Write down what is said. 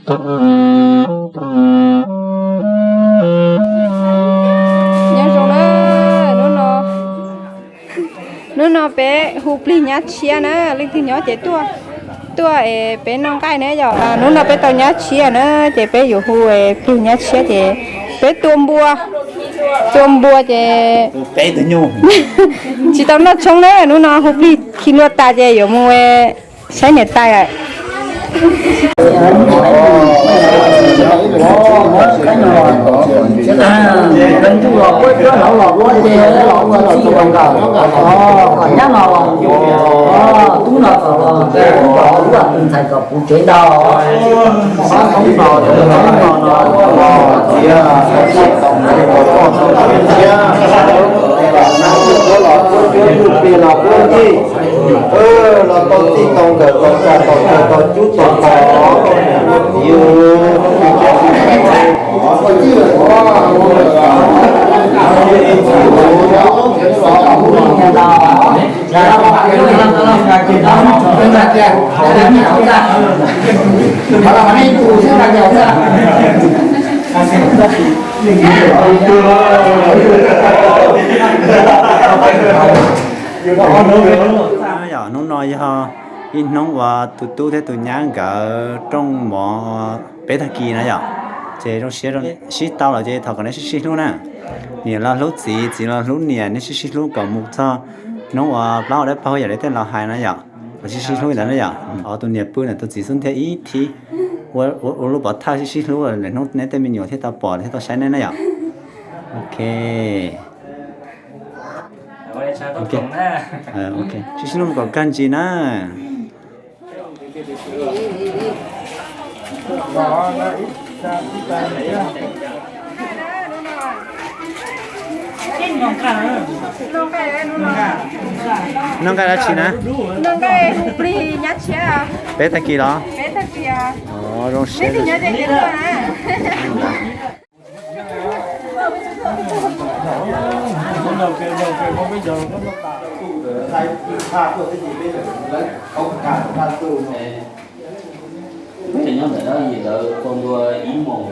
Nyob zoo na, hnub no, hnub no peb hu plig nyab tshiab na, leej twg nyob ces tuaj, tuaj es peb noj nqaij na yom. Hnub no peb tau nyab tshiab na, ces peb yuav hu es plig nyab tshiab ces peb tua npua, tua npua ces tsis tau noj tshoob na, hnub no hu plig khi luaj tas ces yuav mus saib niam tais. Los tau txij tau nkawm tau tsa tau taw tau cub tau taw os, yus. Yog hnub no yog ib hnub uas tus tub thiab tus nyab nkawd rooj mov peb tag kis na yom, ces zoo siab sib tau lawm ces thov kom neb sib sib hlub na. Niam los hlub txiv, txiv los hlub niam, neb sib sib hlub kom mus txog hnub uas plaub hau dawb paug yam li tej laus hais na yom. Kom sib sib hlub ntawd na yom. Tus niam pw ntawm tus txiv xub ntiag ib thib, ua lub pov thawj sib sib hlub, lwm hnub neb tej me nyuam thiaj tau pom thiab tau saib neb na yom. Ok. Sib sib hlub mus kom kawg ntsis na. Noj nqaij dab tsi na? Peb tag kis los? Zoo siab. Ces nyob ntawm đó gì lawv tua ntua ib moos.